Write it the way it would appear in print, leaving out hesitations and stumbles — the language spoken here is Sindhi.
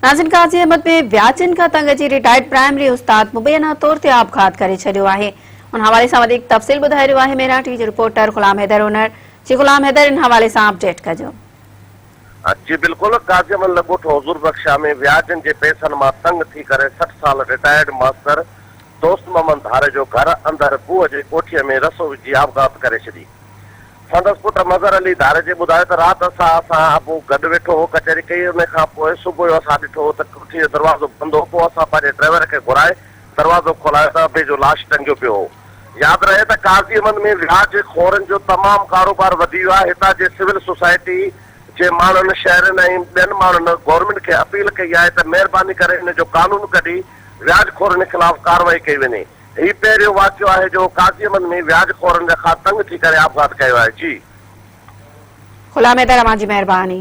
ناظرين قاضي احمد ۾ وياجن کان تنگ اچي رٽائرڊ پرائمري استاد مبينا طور تي آپگهات ڪري ڇڏيو آهي ان حوالي سان وڌيڪ تفصيل ٻڌائي رهيو آهي مهراڻ ٽي وي جو رپورٽر غلام حيدر هنر جي غلام حيدر ان حوالي سان اپڊيٽ ڪجو. جي بلڪل قاضي احمد لڳ ڳوٺ حضور بخشا ۾ وياجن جي پئسن مان تنگ ٿي ڪري 60 سال رٽائرڊ ماستر دوست محمد ڌاريجو گهر اندر بوهه جي ڪوٺيء ۾ رسو وجهي آپگهات ڪري ڇڏي. سندس پٽ مظهر علي ڌاريجي ٻڌايو ته رات اسان سان ابو گڏ ويٺو هو، ڪچهري ڪئي، ان کان پوء صبح جو اسان ڏٺو ته ڪوٺي جو دروازو بند هو، پوء اسان پنهنجي ڊرائيور کي گهرائي دروازو کولايو ته ابي جو لاش ٽنگيو پيو هو. ياد رهي ته قاضي احمد ۾ وياج خورن جو تمام ڪاروبار وڌي ويو آهي، هتان جي سول سوسائٽي جي ماڻهن، شهرين ۽ ٻين ماڻهن گورنمينٽ کي اپيل ڪئي آهي ته مهرباني ڪري ان جو قانون ڪڍي وياج خورن خلاف ڪارروائي ڪئي وڃي. هي پهريون واقعو آهي جو قاضي احمد ۾ وياج خورن کان تنگ ٿي ڪري آپگهات ڪيو آهي. جي. غلام حيدر اوهان جي مهرباني.